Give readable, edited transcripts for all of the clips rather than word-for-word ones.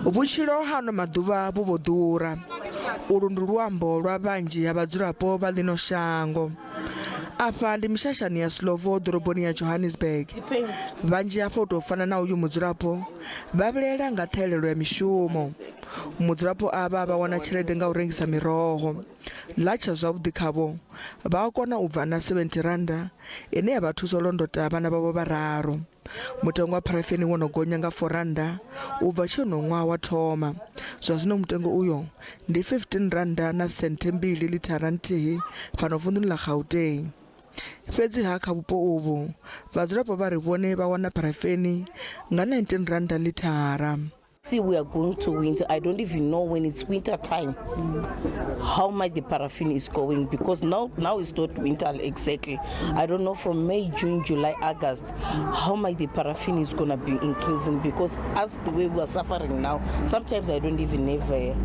Vhutshilo ha ano maḓuvha vhu vho ḓura. Ulu ndi luambo lwa vhanzhi ha vhadzulapo vha ḽino shango. Afha ndi mishashani ya Slovo ḓoroboni ya Johannesburg. Vhanzhi hafha u tou fana na uyu mudzulapo vha vhilaela nga ṱhahelelo ya mishumo. Mudzulapo avha vha wana tshelede nga u rengisa miroho. Ḽa tsha zwavhuḓi khavho, vha a kona u bva na 70 rannda ine ya vha thusa u londota vhana vhavho vhararu. Mutengo wa pharafeni wo no gonya nga 4 rannda u bva tshe uno ṅwaha wa thoma. Zwa zwino mutengo uyo ndi 15 rannda na senthe mbili ḽithara nthihi fhano vunḓuni ḽa Gauteng. Fhedzi-ha kha vhupo uvhu, vhadzulapo vha ri vhone vha wana pharafeni nga 19 rannda ḽithara. See, we are going to winter. I don't even know when it's winter time how much the paraffin is going, because now it's not winter exactly. I don't know from May, June, July, August how much the paraffin is going to be increasing, because as the way we are suffering now, sometimes I don't even have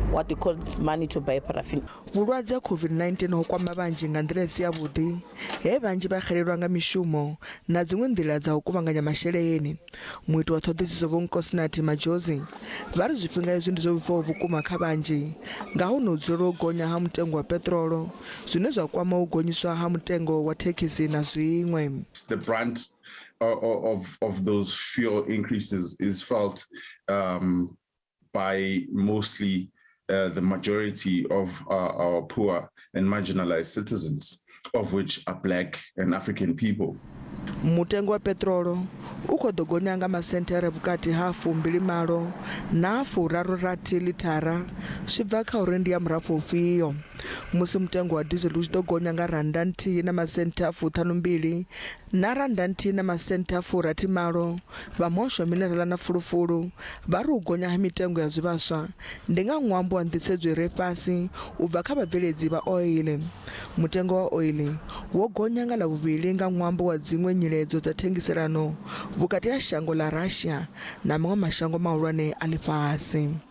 what you call money to buy paraffin. Vhulwadze ha COVID-19 ho kwama vhanzhi nga nḓila i si yavhuḓi, he vhanzhi vha xelelwa nga mishumo na dziṅwe nḓila dza u kuvhanganya masheleni. Muiti wa ṱhoḓisiso Vho Nkosinathi Majozi vha ri zwifhinga izwi ndi zwo vhifhaho vhukuma kha vhanzhi nga hu no dzulela u gonya ha mutengo wa peṱirolo zwine zwa kwama u gonyiswa ha mutengo wa thekhisi na zwiṅwe. The brunt of those fuel increases is felt by mostly the majority of our poor and marginalized citizens, of which are black and African people. Mutengo wa peṱirolo u khou ḓo gonya nga masenthe a re vhukati ha 28 na 36 ḽithara zwi bva kha uri ndi ya murafho ufhio. Musi mutengo wa diesel u tshi ḓo gonya nga rannda nthihi na masenthe a 52 na rannda nthihi na masenthe a 68, vha muhasho wa minerala na fulufulu vha ri u gonya ha mitengo ya zwivhaswa ndi nga ṅwambo wa nḓisedzo i re fhasi u bva kha vhabveledzi vha oiḽi. Mutengo wa oiḽi wo gonya nga Ḽavhuvhili nga ṅwambo wa dziṅwe nyiledzo dza thengiselano vhukati ha shango ḽa Russia na maṅwe mashango mahulwane a ḽifhasi.